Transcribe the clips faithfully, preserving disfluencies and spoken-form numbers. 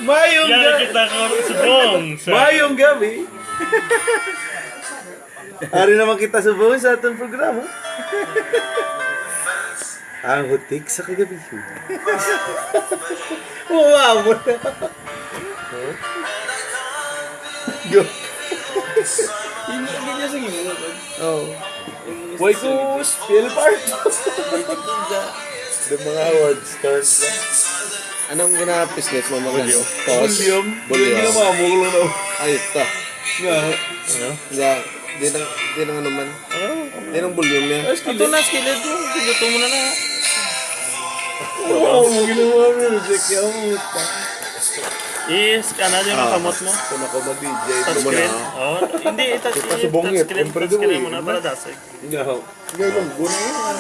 Mayong Yari ga- kita ko subong sa Mayong gabi. Ari naman kita subong sa atong programa. Ang hutik sa kagabi. Wow! Go. Hindi niya sa ginoo. Oh. Why ko spill part? The mga awards, stars. Anong ginapislit mo, mga Volume. Pause? Volume. Volume. Volume, mga mulo na. Ay, ito. Nga. Nga, di na, di na ano man. Di nang volume yan. Ato na, skillet mo. Pinuto mo na na. Oo, mo ginawa music. Yung puta. Is, kana yung Ah. kamot mo? Kung ako mag-D J, Touch mo na. Screen? Oh, hindi, touch, Ito pa subong touch yun. Siyempre, touch screen doon mo eh. na para dasig. Hindi ako. Hindi, lunggo na yun.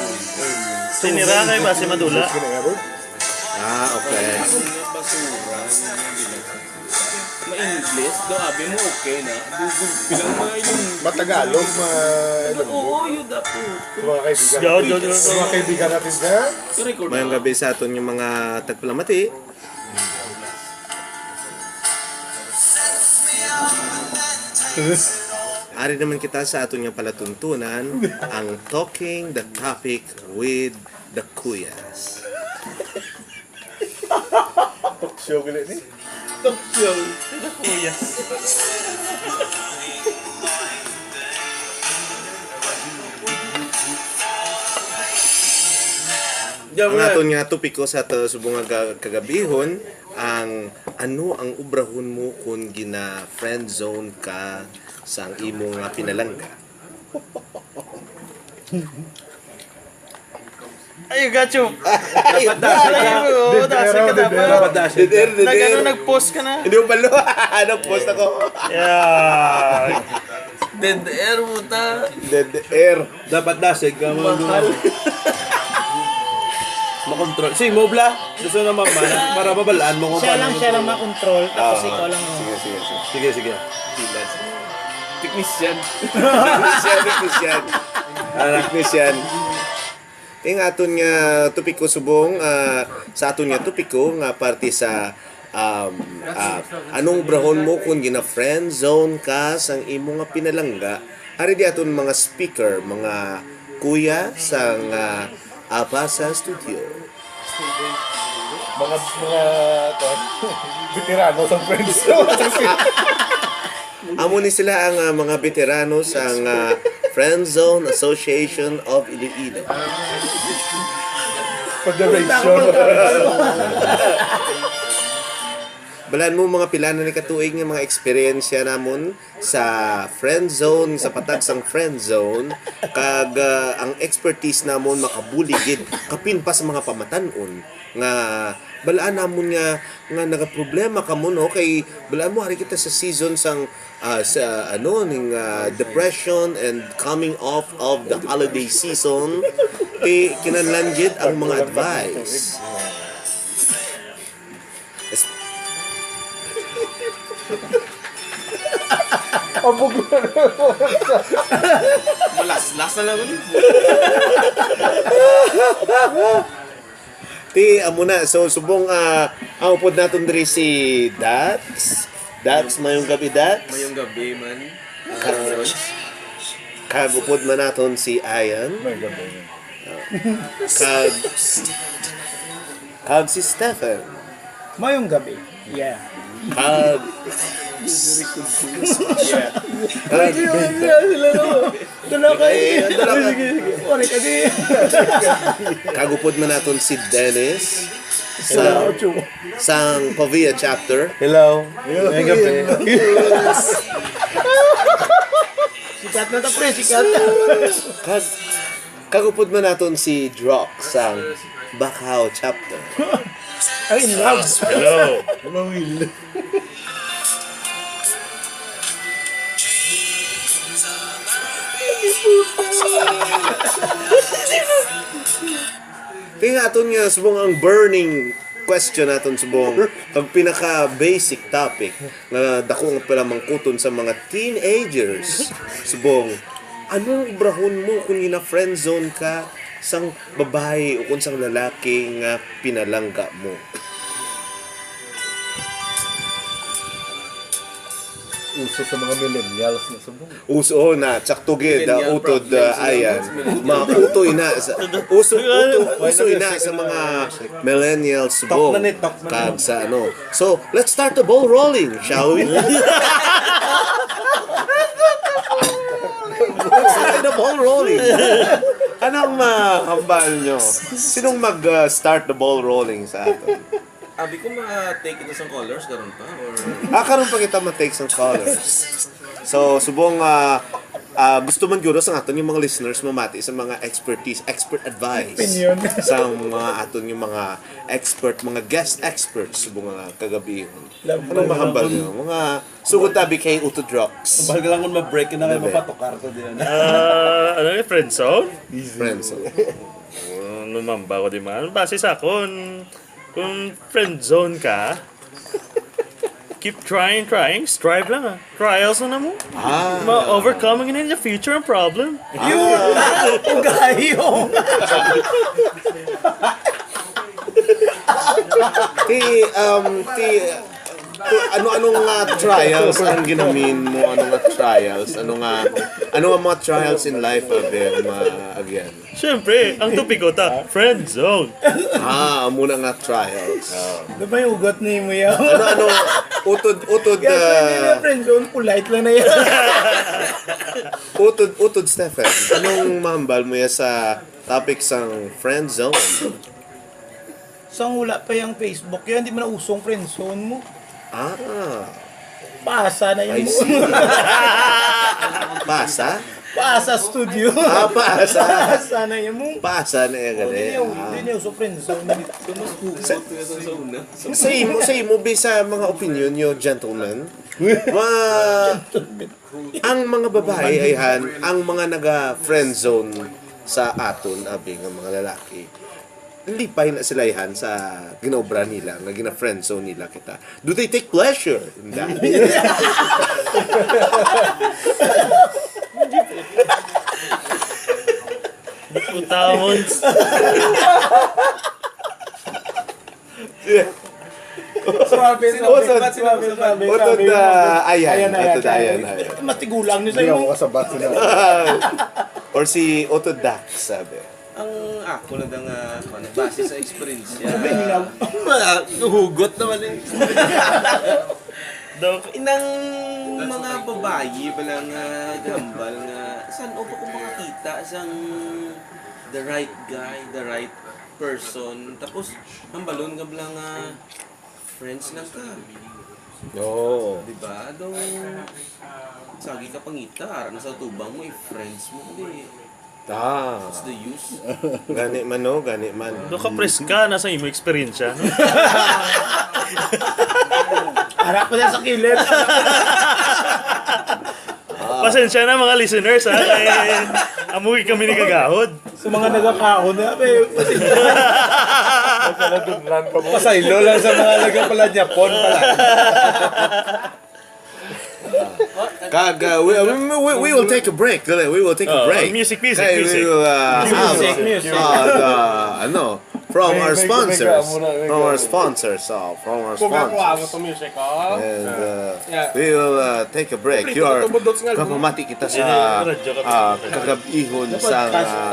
Sinira kayo ba si Madula? Ah, okay. Ma-English, daw abi mo okay na. Google, bilang ma-Ilonggo. Matagalog, ma-Ilonggo. Oo, yun dapat. Sa mga kaibigan Yo, natin. yo, yo, yo. Sa mga kaibigan natin dyan. I-record Mayong na. gabi sa aton yung mga tagpalamati. Ari naman kita sa aton nga palatuntunan, ang Talking the Topic with the Kuyas. Talk show gali ni. Talk show. Kuya. Diyan Ang mo na. aton nga topiko sa to, subong nga ga-, kagabihon, ang ano ang obrahon mo kung gina-friend zone ka sang imo nga pinalangga? Ay, gacho. Ay, Dapat dasig ka. Ay, oo, dasig ka dapat. Dapat dasig. Dead air, dead Nag-, ano, air. nag-post ka na. Hindi mo palo. Nag-post ako. Yeah. Dead air mo ta. Dead air. Dapat dasig ka, mga Mahal. Makontrol. Sige, move la. Gusto na mamana para mabalaan mo kung Siya paano lang, mo siya lang to. makontrol, tapos Ah, ikaw lang mo. Sige, sige, sige. Sige, sige. Technician. Technician, technician. Anak ni siyan. Ing aton nga topiko subong, ah, sa aton nga topiko nga parte sa, um, ah, anong obrahon mo kung gina-friend zone ka sang imo nga pinalangga? Ari di aton mga speaker, mga kuya sang, ah, Abasa Studio. Mga, mga, kuwan, veterano sa friends. Amo ni sila ang, ah, mga veterano sang, ah, Friend Zone Association of Iloilo. Federation. Balaan mo, mga pila na ni katuig nga mga eksperyensya namon sa friend zone, sa patag sang friend zone, kag, ah, ang expertise namon makabulig gid kapin pa sa mga pamatan-on nga balaan namon nga, nga nagaproblema kamo, no? Kay balaan mo, ari kita sa season sang, ah, sa, ano, ning, ah, depression and coming off of the holiday season. Kay kinahanglan gid ang mga advice. Es- Abog na. Malaslas na lang ulit. Ti, amo na. So, subong, ah, ang upod naton diri si Dax. Dax, mayong gabi, Dax. Mayong gabi, man. Kag, kag upod man naton si Ian. May gabi. Kag, kag si Stephen. Mayong gabi. Yeah. Kag, Yeah. kag, Ay, ay, ay, sila, no? Dala ka, Eh, eh. dala ka. Sige, sige. Wala ka, di. Kag upod man naton si Dennis Hello. sa, sang Pavia chapter. Hello. May gabi. Sikat na to, pre, sikat. Kag, kag upod man naton si Drock sang Bacau chapter. Ay, in love. Hello. Hello, Will. Kaya nga aton nga subong ang burning question naton subong, ang pinaka basic topic nga dako nga pala mangkuton sa mga teenagers subong, anong obrahon mo kung gina-friendzone ka sang babayi o kung sang lalaki nga pinalangga mo? Uso sa mga millennials na subong. Uso na, tsakto gid, ah, utod, ah, ayan. Mga utoy na sa, uso, uto, uso na sa mga millennials subong. Talk na ni, talk na ni. Kag sa ano. So, let's start the ball rolling, shall we? Let's start the ball rolling. Anong mahambal nyo? Sinong mag, ah, start the ball rolling sa ato? Abi ko ma-take ito sang callers, karon pa, or? Ah, karon pa kita ma-take sang callers. So, subong, ah, ah, gusto man guro sa aton yung mga listeners mamati sa mga expertise, expert advice. Opinion. Sa mga aton yung mga expert, mga guest experts, subong nga kagabi. Love Anong mahambal nyo? Mga sugod tabi kay Utod Rocks. Mahal ka lang kung ma-break na nga Bebe. Mapatukar ko din. Ah, ano yung friend zone? Friend zone. Oh, lumamba ko di man. Base sa akon, kung friend zone ka, keep trying, trying, strive lang ah. Trials na mo. Ah. Ma-overcome in the future ang problem. Yun! Ang gayong! Ti, um, ti, ano, ano nga trials ang ginamin mo? Ano nga trials? Ano nga, ano nga mga trials in life, Abel, ma-, again? Siyempre, ang topiko ta, friend zone. Ah, amo na nga trials. Ano ba yung ugat ni mo yan? Ano, ano, utod, utod, Kaya sa hindi ah, na friend zone, polite lang na yan. Utod, utod, Stephen, anong mahambal mo ya sa topic sang friend zone? Sang wala pa yung Facebook yan, di man usong friend zone mo. Ah. Pasa na I yung see ia. Pasa? Pasa studio. Ah, pasa. Pasa na yung mo. Pasa na iya Oh, gali. Di niya, Ah. Di niya uso friend zone. Sa, sa imo, sa imo, bi sa mga opinion nyo, gentlemen, ma, ang mga babae, ayhan, ang mga naga-friend zone sa aton, abi nga mga lalaki, lipay na sila, ayhan, sa ginaobra nila, nga gina-friend zone nila kita. Do they take pleasure in that? Putamon. Swabe, Sino swabe, ba? Sino swabe, ba? Swabe, Utod swabe. Na, ayan, Ayan, ayan, utod, ayan. Ayan, ayan. Matigulang ni Hindi sa'yo. Ako kasabot sila. Or si Utod Dax, sabi. Ang ako na nga, ano, base sa experience niya. Sabi niya, hugot naman eh. Dok. Inang mga babayi bala nga gambal nga san-o pa ko makakita sang the right guy, the right person. Tapos, ang balon nga bala nga friends lang ka. Oo. Di ba? Daw, sagi ka pangita, ara na sa tubang mo, i-friends mo, di. Ah. What's the use? Gani man, no? Gani man. Do ka preska na sa imo eksperyensya, no? Ara ko na sa kilid. Pasensya na, mga listeners, ha? Kay amoy kami ni kagahod. Sa mga nagakaon na, may Pasaladunlan pa mo. Pasaylo lang sa mga nagapalanyapon pala. Kag, uh, we, we, we, we will take a break. Dali, we will take a Oh, break. Music, music, Kay music. We will, uh, Music, have, music. Uh, the, ano, from May, our may, may sponsors. Muna, may From our sponsors. Oh, from our sponsors. Music, oh. And, uh, Yeah. We will, uh, take a break. Kompleto You are, ka, tumudot nga, no? Kapamati kita sa, Hindi, radyo ka. Uh, kagabihon sa, uh,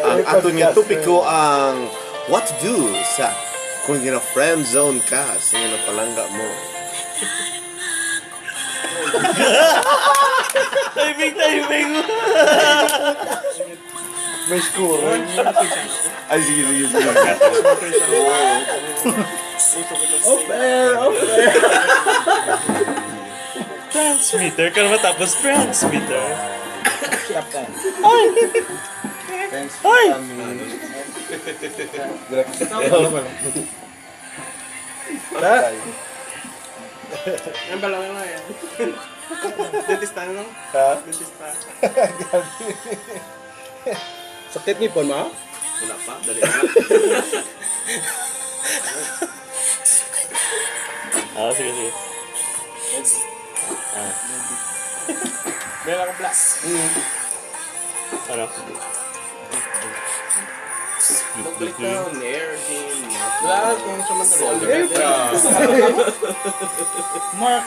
ang aton nga topiko ang what to do sa kung gina-friend zone ka sa iyang palangga mo. Timing, timing. May score. Ay, sige, sige, sige. Off air, off air. Transmitter ka naman tapos transmitter. Stop time. Ay! Thanks for Ay! Coming. Direct. Ha? Ang balangin mo yan. Dentista, no? Ha? Dentista. Sakit ngipon mo? Wala pa, dali na. Ah, sige, sige. Ah. Meron akong blast. Mm. Ano? Mag-click na on air, game. Wala, kung sa man Solid. Mark.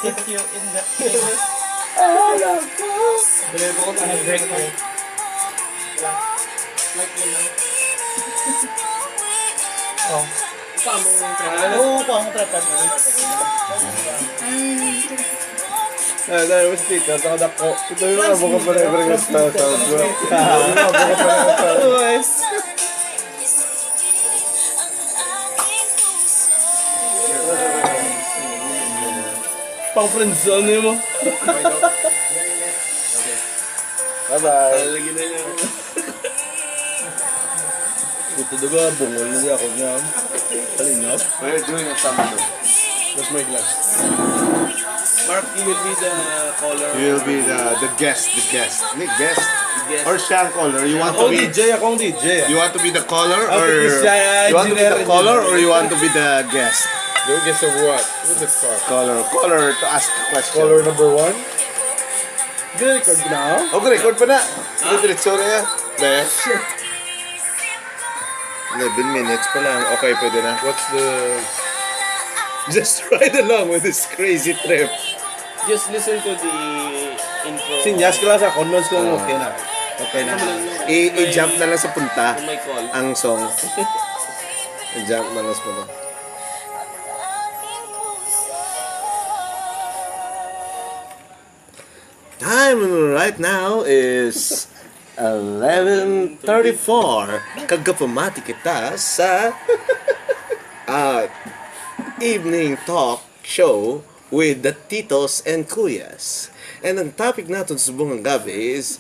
If you in the Deliver ko tayo break, break. Like yun lang. Oh. Ikaw mo yung try. Oo, pa ang trapal. Ah, dahil mas speaker, sa kadako. Ito yung mga mga pare-pare nga sa sound ko. Mga mga pare-pare nga sa sound. Pang friendzone mo. Bye-bye. Lagi na yun. Ito daga, bungol na di ako niya. Kalingap. What are you doing on Sabado? Where's my glass? Mark, you will be the caller. You will be the, the guest, the guest. Ni guest? Guest. Or siya ang caller? You want to Ako be D J, ako ang D J. You want to be the caller Ako or si, ah, you want to be the engineer, caller engineer. Or you want to be the guest? The guest of what? What the fuck? Caller, caller to ask a question. Caller number one? Di-record ko na, oh. Okay, record pa na. Sige, diretso na yan. Bes. Eleven minutes pa lang. Okay, pwede na. What's the... Just ride along with this crazy trip. Just listen to the intro. Sinyas ko lang sa condoms ko, okay na. Okay na. I- I-jump na lang sa punta Kung may call. ang song. I-jump na lang sa punta. Time right now is eleven thirty-four. Kagapamati kita sa ah, evening talk show with the Titos and Kuyas. And ang topic naton sa subong nga gabi is,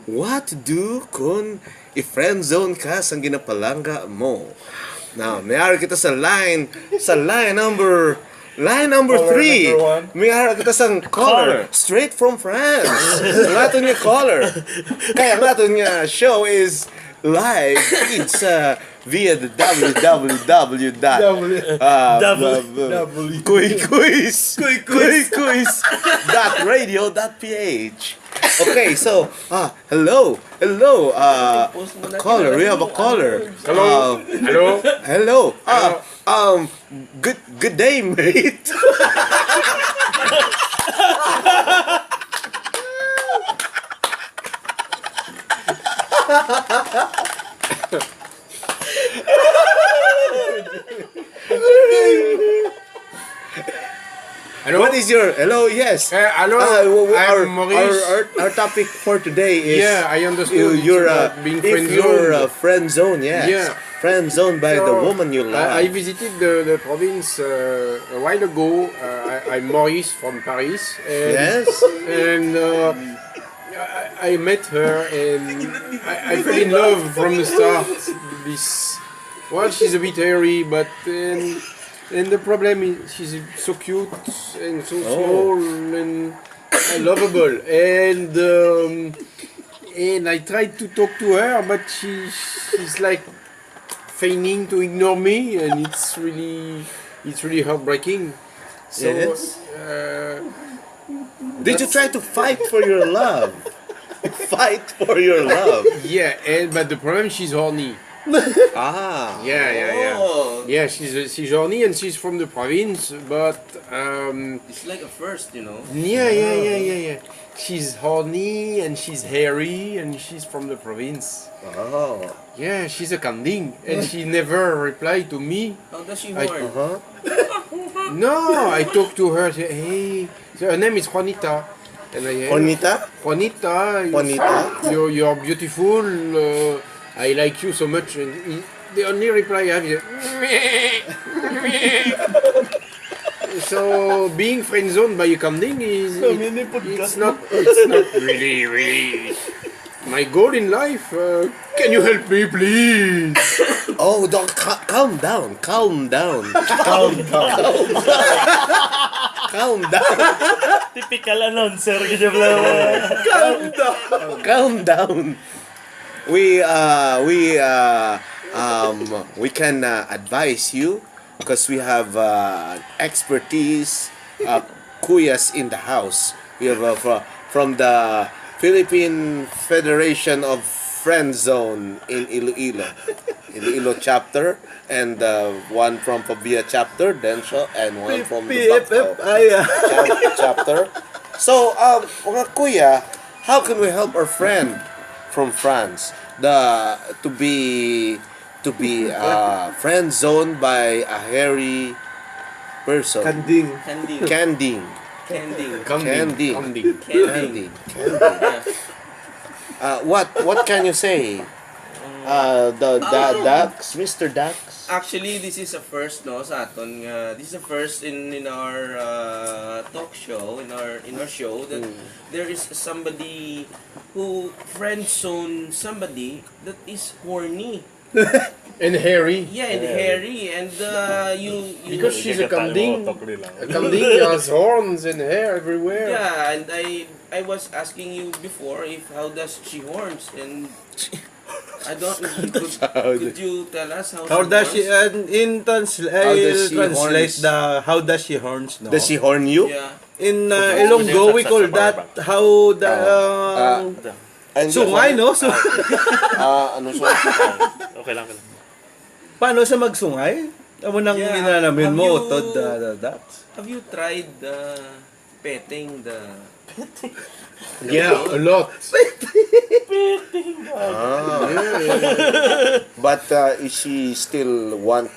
what to do kung i-friend zone ka sang ginapalangga mo? Now, may ari kita sa line, sa line number, line number Caller three. Number one. May ari kita sang caller, straight from France. Ang aton nga caller. Kaya ang aton nga show is live. It's uh, via the W W W dot W. uh, W. uh, Kuy Kuys. Kuy Kuys. Kuy Kuys dot radio dot P H. Okay, so, ah, hello. Hello. Uh, caller. We have a caller. Hello. Uh, Hello. hello. Ah, um, good good day, mate. Hello. What is your hello? Yes. Eh, hello. Ah, w- w- I'm our, Maurice. Our, our, our topic for today is Yeah, I understood. you, It's you're uh, about being if friend you're zoned. Uh, friend zone, yes. Yeah. Friend zone by the So, woman you I, love. I visited the, the province uh, a while ago. Uh, I, I'm Maurice from Paris. And, Yes. And uh, I, I met her and I, I fell in love from the start. This, well, she's a bit hairy, but and, and the problem is she's so cute and so Oh. small and uh, lovable. And um, and I tried to talk to her, but she she's like feigning to ignore me, and it's really it's really heartbreaking. So, Yes. Uh, Did you try to fight for your love? Fight for your love. yeah, and but the problem, she's horny. Ah. Yeah, yeah, yeah. Oh, Yeah, she's she's horny and she's from the province, but um, it's like a first, you know. yeah, yeah, yeah, yeah, yeah. She's horny and she's hairy and she's from the province. Oh. Yeah, she's a kanding and she never replied to me. How does she I- horn? Uh-huh. No, I talked to her. Say, hey, so her name is Juanita. And I, Juanita? Juanita, you- Juanita? You're, you're beautiful. Uh, I like you so much. And he, the only reply I have is, so being friend zoned by a kanding is it, it's not it's not really really my goal in life. Uh, can you help me, please? Oh, don't ca- calm down, calm down, calm down, calm down, Typical announcer, gid yung mga calm down. We uh we uh um we can uh, advise you because we have uh, expertise uh, kuyas in the house. We have uh, fro- from the Philippine Federation of Friend Zone in Iloilo. Iloilo chapter, and uh, one from Pavia chapter, Denso, and one from the P F F Bacau I, ah. chap- chapter. So, um, mga kuya, how can we help our friend from France the to be to be uh, friend zoned by a hairy person? Kanding. Kanding. Kanding. Kanding. Kanding. Kanding. Kanding. Kanding. Uh, what what can you say? Uh, the, the Dax, Mister Dax. Actually, this is a first, no, sa aton nga, this is a first in in our uh, talk show, in our in our show that there is somebody who friend zone somebody that is horny. And hairy. Yeah, and hairy, and uh, you, you Because she's a kanding. A kanding has horns and hair everywhere. Yeah, and I I was asking you before if how does she horns, and I don't. Could, could you tell us how, How she does she, horns? uh, in translate, How does she translate horns? The, how does she horns, no? Does she horn you? Yeah. In uh, Sa- Ilonggo, we sa- call sa that baba. How the Ah, um, And Sungay, no? So, Ah, ano sungay? Okay lang, okay lang. Paano sa magsungay? Amo nang Yeah, ginanamin have mo, you- Tod, uh, Dax? Have you tried uh, petting the? Yeah, a lot. Ah. But uh, is she still want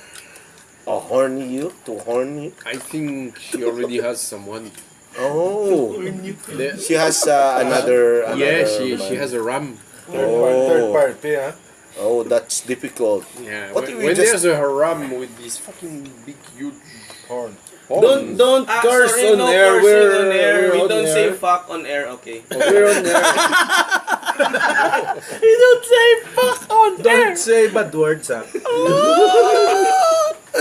a horny you to horn you? I think she already has someone. Oh, The- she has uh, another. yeah, another she man. she has a ram. Oh. Party, ha? Oh, that's difficult. Yeah, What when, if we when just- there's a ram with this fucking big, huge horn. Don't don't Ah, curse sorry, on no air. cursing We're, on air. we're We on don't air. say fuck on air, okay? We're on air. We don't say fuck on Don't say bad words, ha?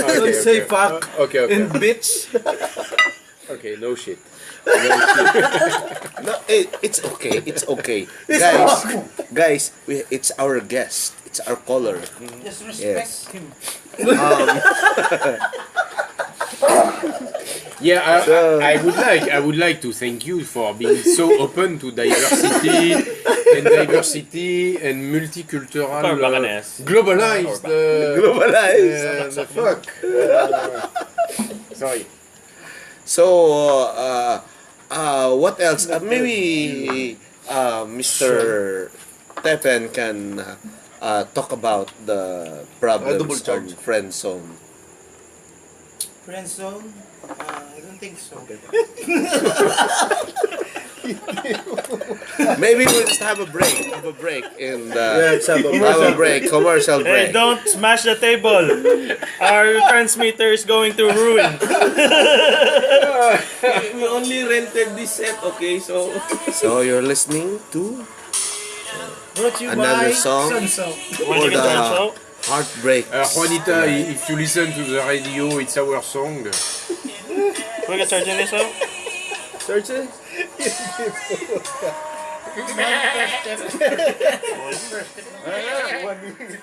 Okay, Don't say okay. fuck Uh, okay, okay. And bitch. Okay, no shit. No, it, it's okay. It's okay, guys. Guys, we, it's our guest. It's our caller. Just respect Yes. him. Um, Yeah, I, So- I, I would like I would like to thank you for being so open to diversity and diversity and multicultural, Or uh, bacanes. globalized. Uh, globalized. uh, the fuck. Sorry. So, uh, uh, what else? Uh, maybe uh, Mister Tepen can uh, uh, talk about the problems Double charge. Of friend zone. Friend zone? Uh, I don't think so. Maybe we'll just have a break. Have a break and uh, Yeah, let's have a have a break. Commercial Hey, break. Don't smash the table. Our transmitter is going to ruin. We, we only rented this set, okay? So So you're listening to Brought to you Another by song? Sunso. for the heartbreak. Uh, Juanita, i- if you listen to the radio, it's our song. Pwede search this out? Search it. Manifested. One minute.